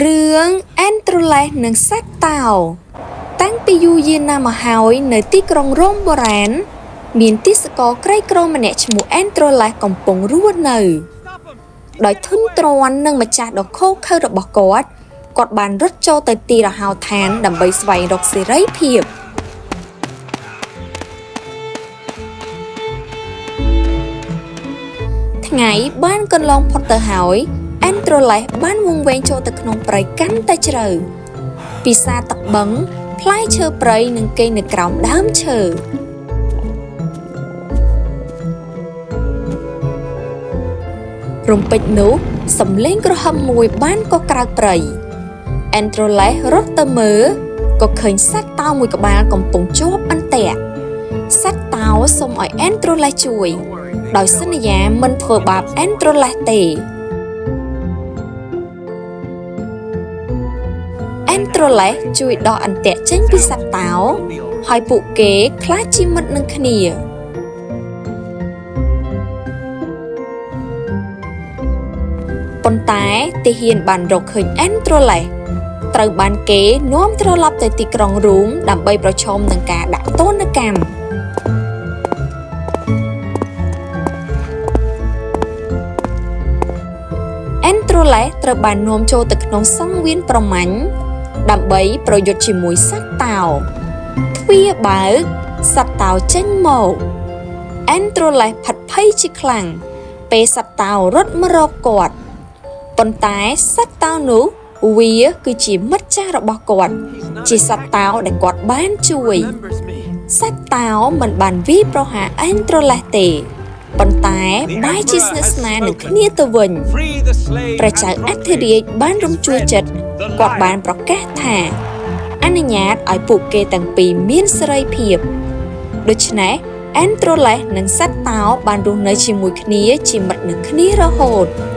រឿងអេនត្រូលេសនិងសត្វតោតាំងពីយូរយារណាស់មកហើយនៅទីក្រុងរ៉ូមបុរាណមានទាសករក្រីក្រម្នាក់ឈ្មោះអេនត្រូលេសកំពុងរស់នៅដោយធុញទ្រាន់នឹងម្ចាស់ដ៏ឃោរឃៅរបស់គាត់គាត់បានរត់ចូលទៅទីរហោឋានដើម្បីស្វែងរកសេរីភាពថ្ងៃបានកន្លងផុតទៅហើយអេនត្រូលេសបានវង្វេងចូលទៅក្នុងព្រៃកាន់តែជ្រៅពិសាទឹកបឹងផ្លែឈើព្រៃនិងគេងនៅក្រោមដើមឈើរំពេចនោះសំឡេងគ្រហឹមមួយបានក៏ក្រោកព្រៃអេនត្រូលេសរត់ទៅមើលក៏ឃើញសត្វតោមួយក្បាលកំពុងជាប់អន្ទាក់សត្វតោសុំឲ្យអេនត្រូលេសជួយដោយសន្យាមិនធ្វើបាបអេនត្រូលេសទេអេនត្រូលេសជួយដោះអន្ទាក់ចេញពីសត្វតោហើយពួកគេក្លាយជាមិត្តនឹងគ្នាប៉ុន្តែទាហានបានរកឃើញអេនត្រូលេសត្រូវបានគេនាំត្រឡប់ទៅទីក្រុងរ៉ូមដើម្បីប្រឈមនឹងការដាក់ទណ្ឌកម្មអេនត្រូលេសត្រូវបាននាំចូលទៅក្នុងសង្វៀនប្រមាញ់ដើម្បីប្រយុទ្ធជាមួយសត្វតោទ្វារបើកសត្វតោចេញមកអេនត្រូលេសផិតភ័យជាខ្លាំងពេលសត្វតោរត់មករកគាត់ប៉ុន្តែសត្វតោនោះវាគឺជាមិត្តចាស់របស់គាត់ជាសត្វតោដែលគាត់បានជួយសត្វតោមិនបានវាយប្រហារអេនត្រូលេសទេប៉ុន្តែបែរជាស្និទ្ធស្នាលនឹងគ្នាទៅវិញព្រះចៅអធិរាជបានរំជួលចិត្តគាត់បានប្រកាសថាអនុញ្ញាតឲ្យពួកគេទាំងពីរមានសេរីភាពដូច្នេះអេនត្រូលេសនិងសត្វតោបានរស់នៅជាមួយគ្នាជាមិត្តនឹងគ្នារហូត។